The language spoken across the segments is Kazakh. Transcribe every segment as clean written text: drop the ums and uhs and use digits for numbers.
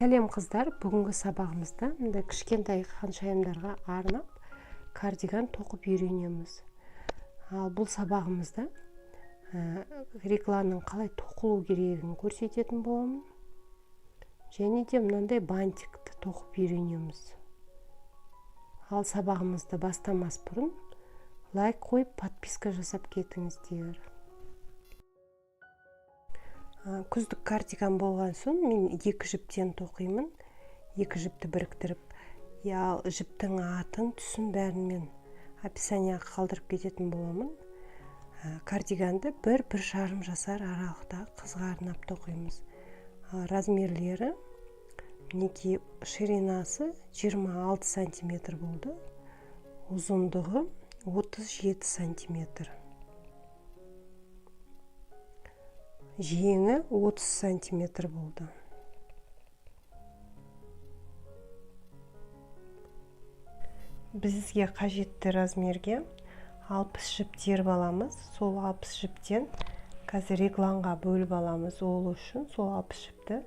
Сәлем қыздар, бүгінгі сабағымызда мындай кішкентай ханшайымдарға арнап кардиган тоқып үйренеміз. Ал бұл сабағымызда регланның қалай тоқылу керегін көрсететін боламын. Және де мынандай бантикті тоқып үйренеміз. Ал сабағымызды бастамас бұрын лайк қойып, подписка жасап кетіңіздер. Күздік кардиган болған соң мен екі жіптен тоқимын. Екі жіпті біріктіріп, ал жіптің атын, түсін бәрін мен описанияға қалдырып кететін боламын. Кардиганды 1-1,5 жасар аралықта қызға арнап тоқимыз. Размерлері мінекей, ширинасы 26 сантиметр болды, ұзындығы 37 сантиметр. Жеңі 30 сантиметр болды. Бізге қажетті размерге 60 жіп теріп аламыз. Сол 60 жіптен қазір регланға бөліп аламыз. Ол үшін сол 60 жіпті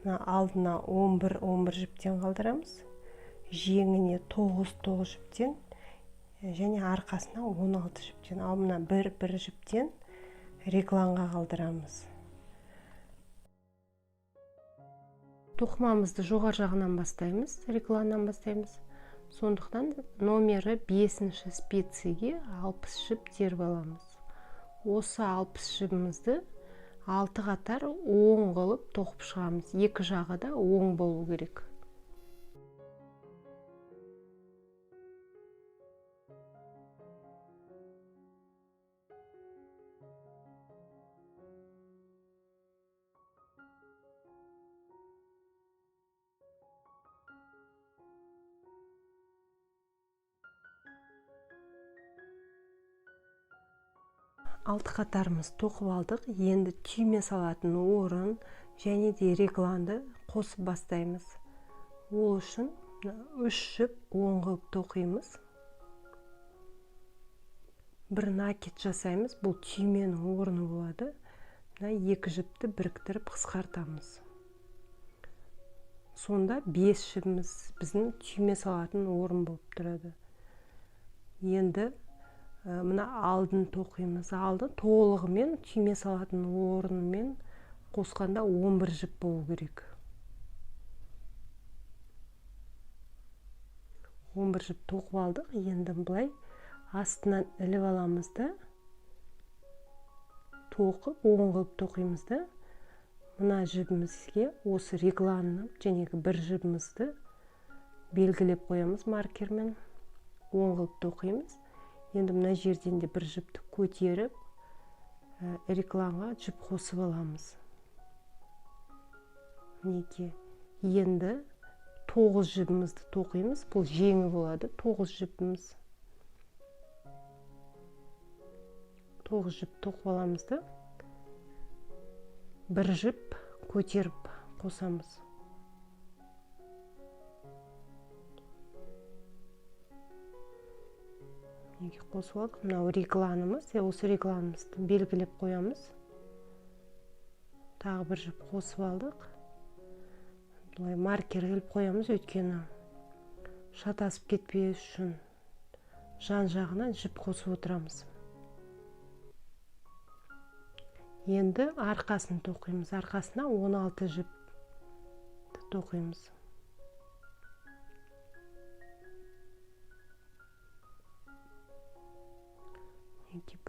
мына алдына 11-11 жіптен қалдырамыз. Жеңіне 9-9 жіптен және арқасына 16 жіптен. Ал мына 1-1 жіптен регланға қалдырамыз. Тоқымамызды жоғары жағынан бастаймыз, регланнан бастаймыз. Сондықтан номері 5-ші спицеге 60 жіп теріп аламыз. Осы 60 жібімізді 6 қатар оң қылып тоқып шығамыз. Екі жағы да оң болу керек. Алты қатарымыз тоқып алдық. Енді түйме салатын орын және де регланды қосып бастаймыз. Ол үшін 3 жіп оң қылып тоқимыз. Бір накид жасаймыз. Бұл түйменің орны болады. Мына 2 жіпті біріктіріп қысқартамыз. Сонда 5 жібіміз біздің түйме салатын орын болып тұрады. Енді мына алдын тоқимыз. Алды толығымен түйме салатын орнымен қосқанда 11 жіп болу керек. 11 жіп тоқып алдық. Енді былай астынан іліп аламыз да тоқып, оң қылып тоқимыз да мына жібімізге осы регланны және бір жібімізді белгілеп қоямыз маркермен. Оң қылып тоқимыз. Енді мына жерден де бір жіпті көтеріп, регланға жіп қосып аламыз. Мінекей, енді 9 жібімізді тоқимыз. Бұл жеңі болады, 9 жіпіміз. 9 жіп тоқып аламыз да бір жіп көтеріп қосамыз. Неге қосып алдық? Мынау регланымыз, осы регланымызды белгілеп қоямыз. Тағы бір жіп қосып алдық. Былай маркер іліп қоямыз, өйткені шатасып кетпес үшін жан жағынан жіп қосып отырамыз. Енді арқасын тоқимыз. Арқасына 16 жіп тоқимыз.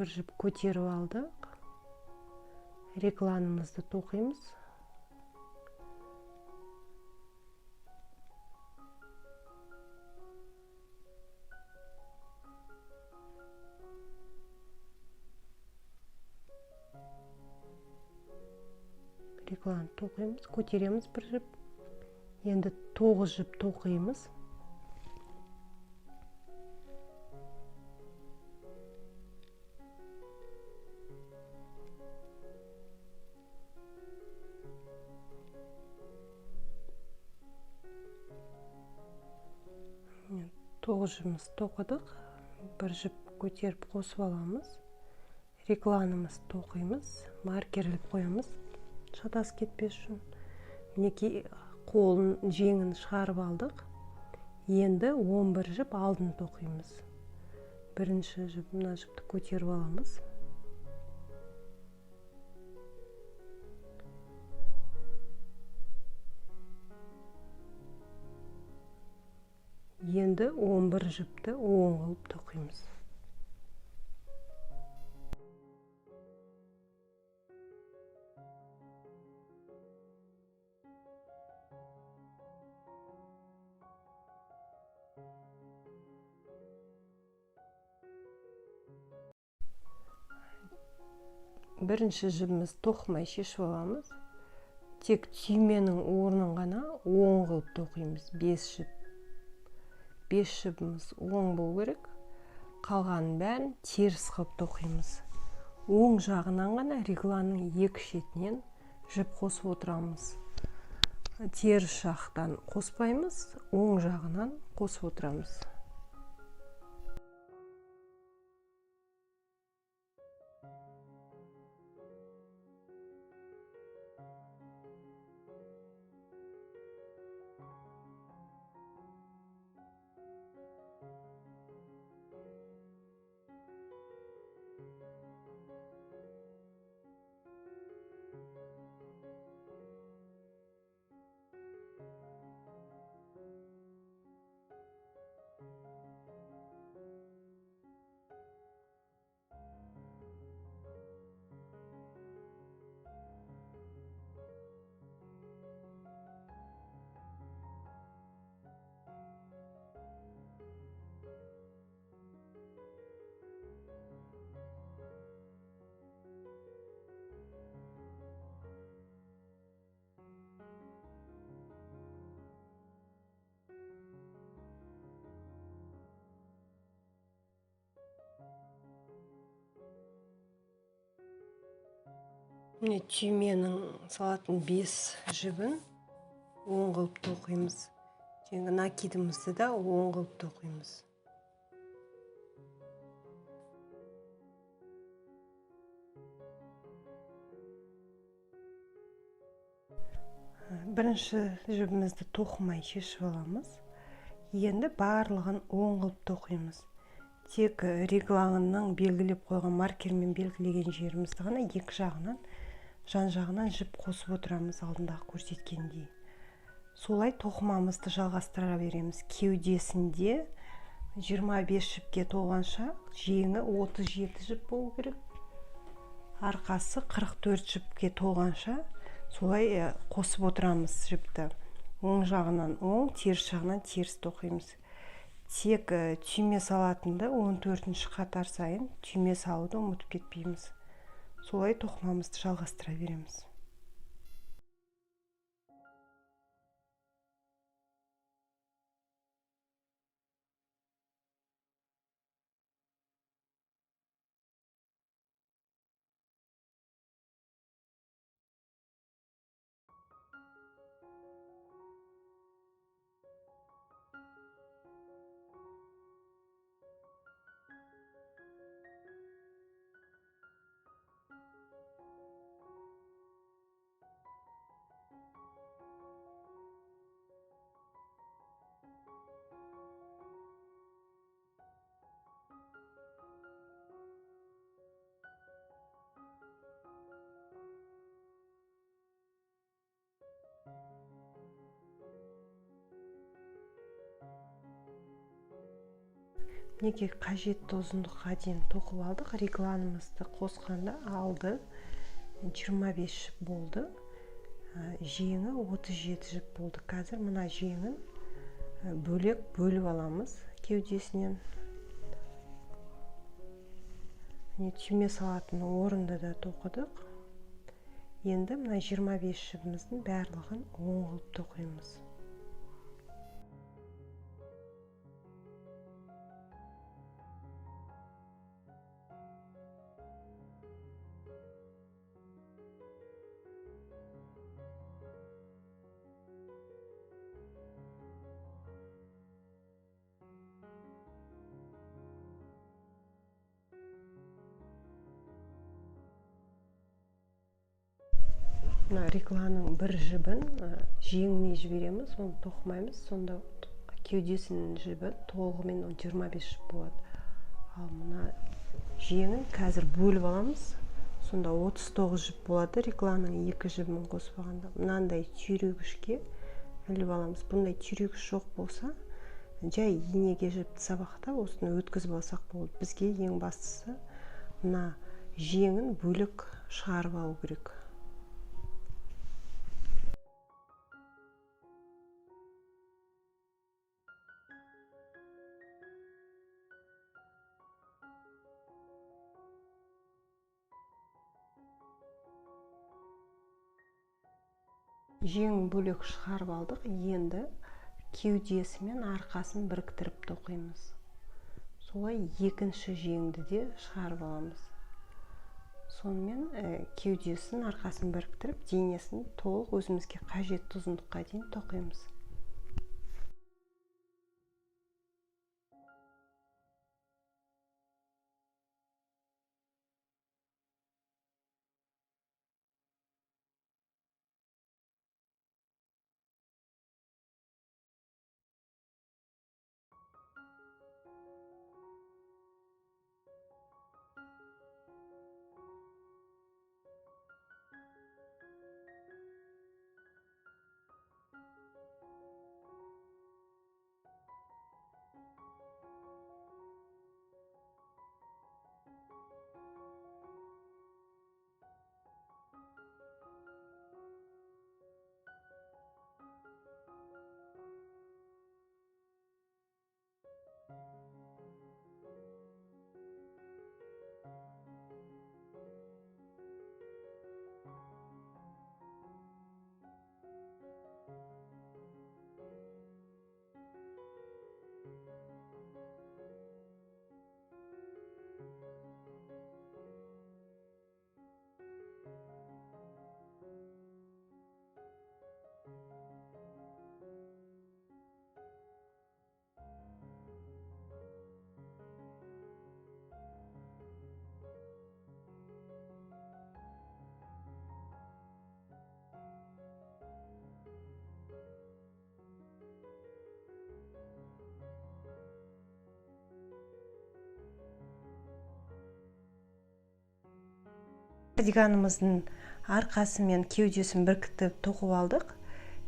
Бір жіп көтеріп алдық. Регланымызды тоқимыз. Реглан тоқимыз, көтереміз бір жіп. Енді 9 жіп тоқимыз. Тоғыз жібіміз тоқыдық. Бір жіп көтеріп қосып аламыз. Регланымыз тоқимыз, маркер іліп қоямыз, шатасып кетпес үшін. Мінекей Қолын, жеңін шығарып алдық. Енді 11 жіп алдын тоқимыз. Бірінші жіп, мына жіпті көтеріп аламыз. Енді 11 жіпті оң қылып тоқимыз. Бірінші жібіміз тоқымай шешіп аламыз. Тек түйменің орнын ғана оң қылып тоқимыз. 5 жіп. 5 жібіміз оң болу керек. Қалғанын бәрін теріс қылып тоқимыз. Оң жағынан ғана регланның екі шетінен жіп қосып отырамыз. Теріс жақтан қоспаймыз, оң жағынан қосып отырамыз. Міне түйменің салатын 5 жібін оң қылып тоқимыз. Және накидімізді да оң қылып тоқимыз. Бірінші жібімізді тоқымай шешіп аламыз. Енді барлығын оң қылып тоқимыз. Тек регланның белгілеп қойған маркермен белгілеген жерімізді ғана екі жағынан, жан жағынан жіп қосып отырамыз алдындағы көрсеткендей. Солай тоқымамызды жалғастыра береміз. Кеудесінде 25 жіпке толғанша жеңі 37 жіп болу керек. Арқасы 44 жіпке толғанша солай қосып отырамыз жіпті. Оң жағынан оң, теріс жағынан теріс тоқимыз. Тек түйме салатынды 14-ші қатар сайын түйме салуды ұмытып кетпейміз. Солай тоқымамызды жалғастыра береміз. Мінекей қажетті ұзындыққа дейін тоқып алдық. Регланымызды қосқанда алды 25 жіп болды. Жеңі 37 жіп болды. Қазір мына жеңін бөлек бөліп аламыз кеудесінен. Міне түйме салатын орынды да тоқыдық. Енді мына 25 жібіміздің барлығын оң қылып тоқимыз. Мына регланның бір жібін жеңіне жібереміз, оны тоқымаймыз. Сонда кеудесінің жібі толығымен 25 жіп болады. Ал мына жеңін қазір бөліп аламыз. Сонда 39 жіп болады регланның екі жібін қосып алғанда. Мынандай түйрегішке іліп аламыз. Бұндай түйрегіш жоқ болса, жай инеге жіпті сабақтап осыны өткізіп алсақ болады. Бізге ең бастысы мына жеңін бөлек шығарып алу керек. Жеңін бөлек шығарып алдық. Енді кеудесі мен арқасын біріктіріп тоқимыз. Солай екінші жеңді де шығарып аламыз. Сонымен кеудесін, арқасын біріктіріп, денесін толық өзімізге қажетті ұзындыққа дейін тоқимыз. Кардиганымыздың арқасы мен кеудесін біріктіріп тоқып алдық.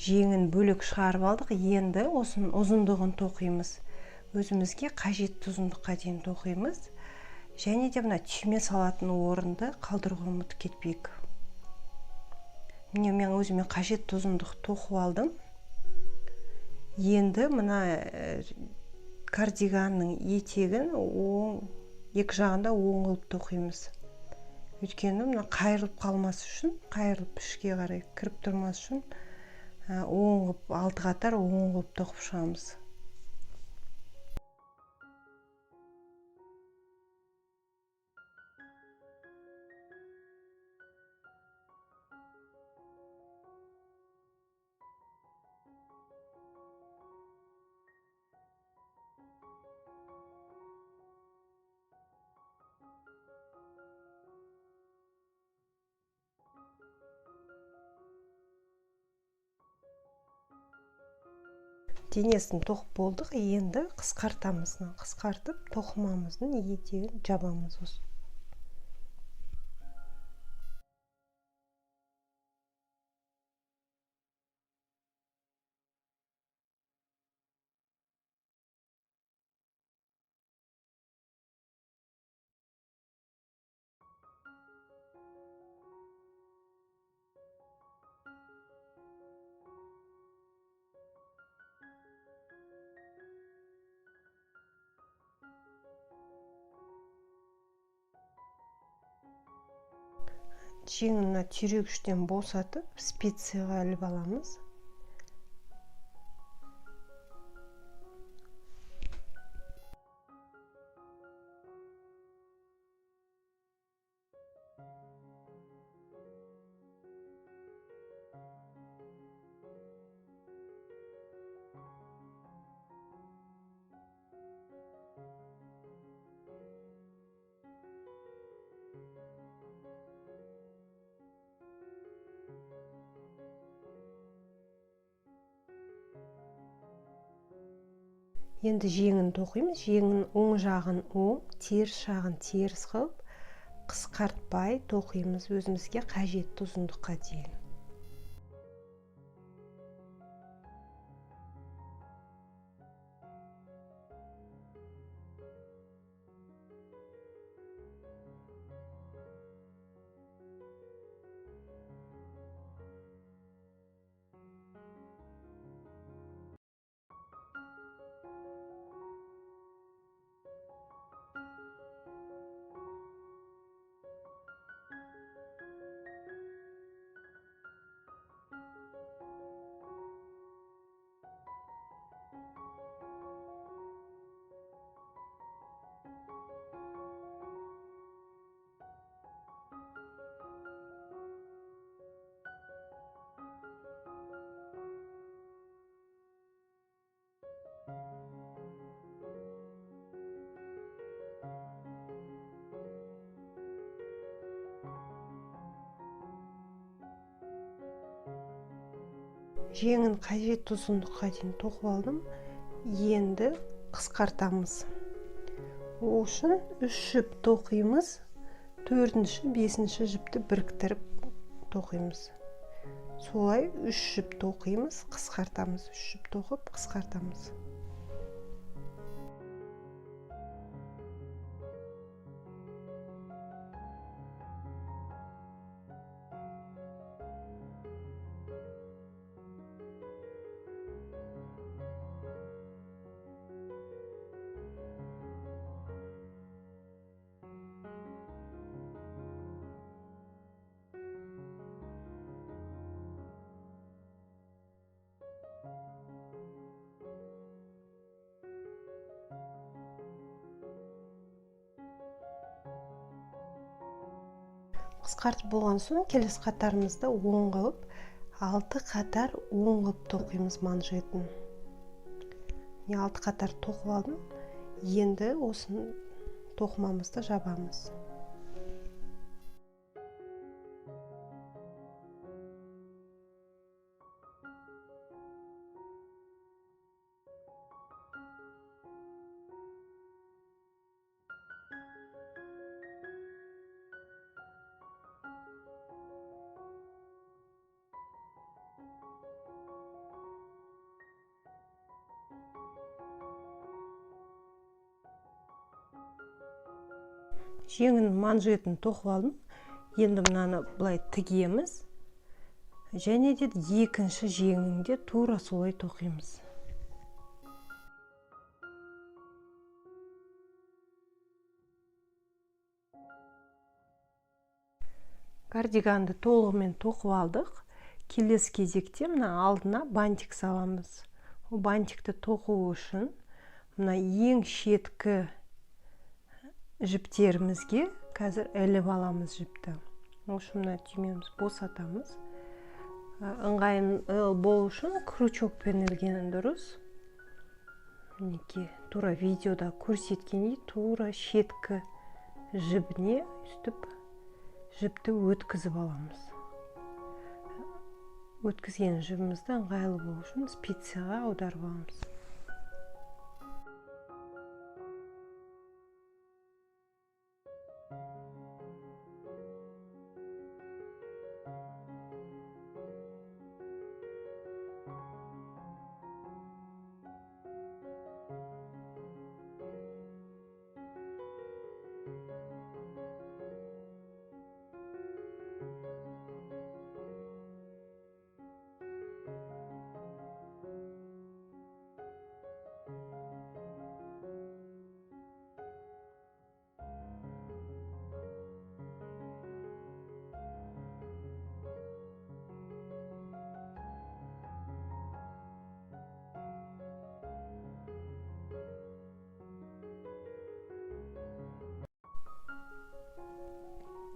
Жеңін бөлек шығарып алдық. Енді осының ұзындығын тоқимыз. Өзімізге қажетті ұзындыққа дейін тоқимыз. Және де мына түйме салатын орынды қалдыруға ұмытып кетпейік. Міне мен өзіме қажетті ұзындық тоқып алдым. Енді мына кардиганның етегін оң екі жағында оң қылып тоқимыз. Өйткені мына қайырылып қалмас үшін, қайырылып ішке қарай кіріп тұрмас үшін оң қылып, алты қатар оң қылып тоқып шығамыз. Денесін тоқып болдық, енді қысқартамыз. Қысқартып тоқымамыздың етегін жабамыз осы. Жеңін мына түйрегіштен босатып, спицаға іліп аламыз. Енді жеңін тоқимыз. Жеңін оң жағын оң, теріс жағын теріс қылып, қысқартпай тоқимыз өзімізге қажетті ұзындыққа дейін. Жеңін қажетті ұзындыққа дейін тоқып алдым. Енді қысқартамыз. Ол үшін 3 жіп тоқимыз. 4-ші, 5-ші жіпті біріктіріп тоқимыз. Солай 3 жіп тоқимыз, қысқартамыз. 3 жіп тоқып, қысқартамыз. Қысқартып болған соң келесі қатарымызды оң қылып, 6 қатар оң қылып тоқимыз манжетін. Міне 6 қатар тоқып алдым. Енді осыны тоқымамызды жабамыз. Жеңін манжетін тоқып алдым. Енді мынаны былай тігеміз. Және де екінші жеңінде тура солай тоқимыз. Кардиганды толығымен тоқып алдық. Келесі кезекте мына алдына бантик саламыз. Ол бантикті тоқу үшін мына ең шеткі жіптерімізге қазір іліп аламыз жіпті. Ол үшін мына түймемізді босатамыз. Ыңғайлы болу үшін крючокпен ілген дұрыс. Мінекей, тура видеода көрсеткендей тура шеткі жібіне үстіп жіпті өткізіп аламыз. Өткізген жібімізді ыңғайлы болу үшін спицаға аударып аламыз.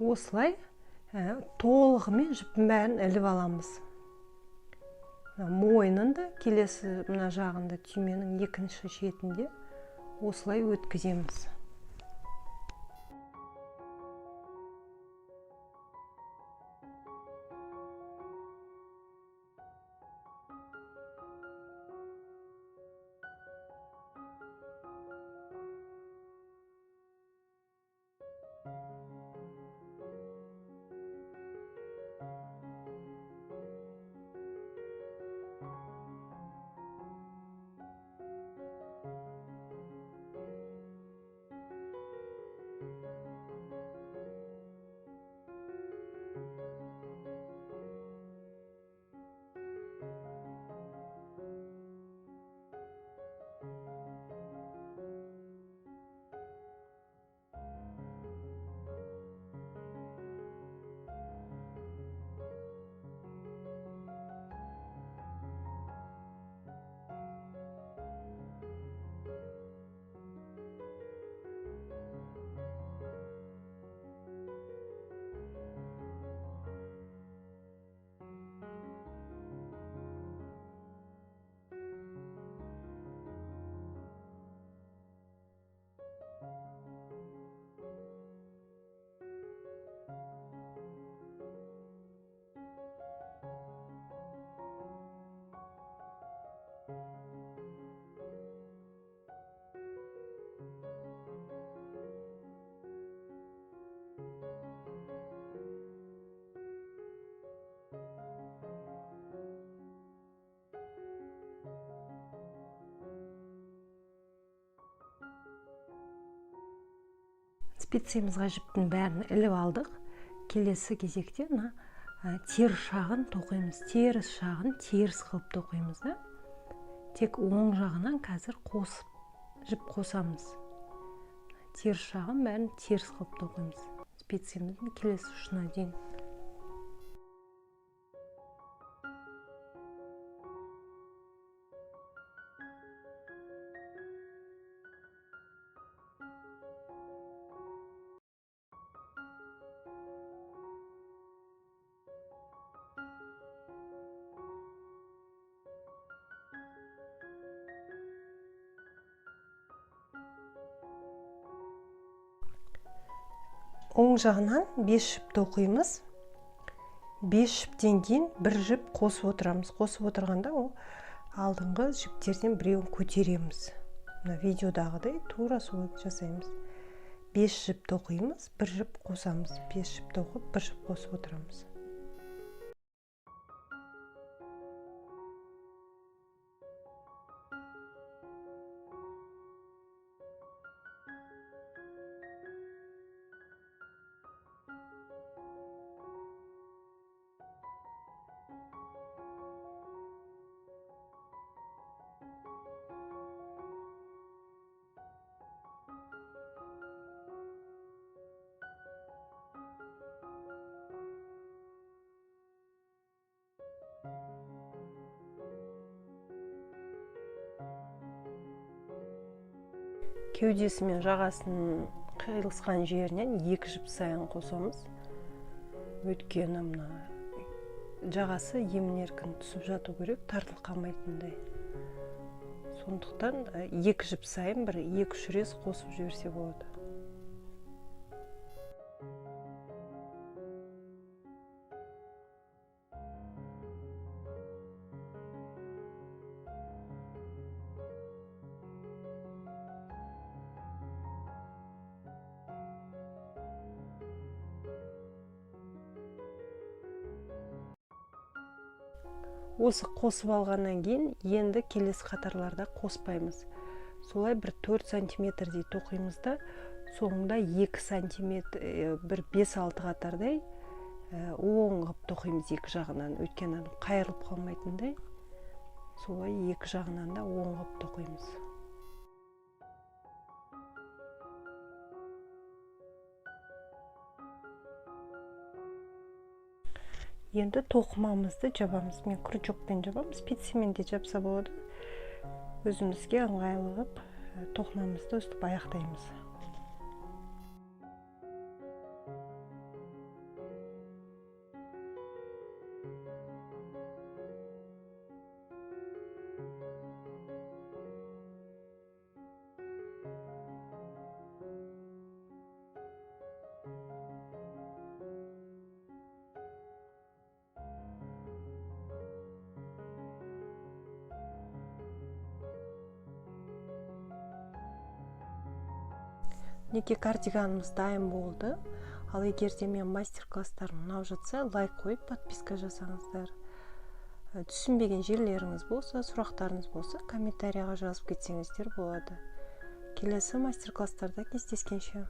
Осылай толығымен жіптің бәрін іліп аламыз. Мойнын да келесі мына жағында түйменің екінші шетінде осылай өткіземіз. Спицемізға жіптің бәрін іліп алдық. Келесі кезекте мына теріс жағын тоқимыз. Теріс жағын теріс қылып тоқимыз да. Тек оң жағынан қазір қосып жіп қосамыз. Теріс жағын бәрін теріс қылып тоқимыз. Спицеміздің келесі ұшына дейін. Оң жағынан 5 жіп тоқимыз. 5 жіптен кейін бір жіп қосып отырамыз. Қосып отырғанда ол алдыңғы жіптерден біреуін көтереміз. Мына видеодағыдай тура солай жасаймыз. 5 жіп тоқимыз, бір жіп қосамыз. 5 жіп тоқып, бір жіп қосып отырамыз. Кеудесі мен жағасының қиылысқан жерінен 2 жіп сайын қосамыз. Өйткені мына жағасы емін-еркін түсіп жату керек, тартылып қалмайтындай. Сондықтан 2 жіп сайын бір 2-3 рет қосып жіберсе болады. Осы қосып алғаннан кейін енді келесі қатарларда қоспаймыз. Солай бір 4 сантиметрдей тоқимыз да, соңында 2 сантиметр, бір 5-6 қатардай оң қылып тоқимыз екі жағынан, өйткені қайырылып қалмайтындай. Солай екі жағынан да оң қылып тоқимыз. Енді тоқымамызды жабамыз. Мен крючокпен жабамын, спицамен де жапса болады. Өзімізге ыңғайлы қылып тоқымамызды өстіп аяқтаймыз. Неке кардиганымыз дайын болды. Ал егер де мен мастер-класстарым ұнап жатса, лайк қойып, подписка жасаңыздар. Түсінбеген жерлеріңіз болса, сұрақтарыңыз болса, комментарияға жазып кетсеңіздер болады. Келесі мастер-класстарда кездескенше.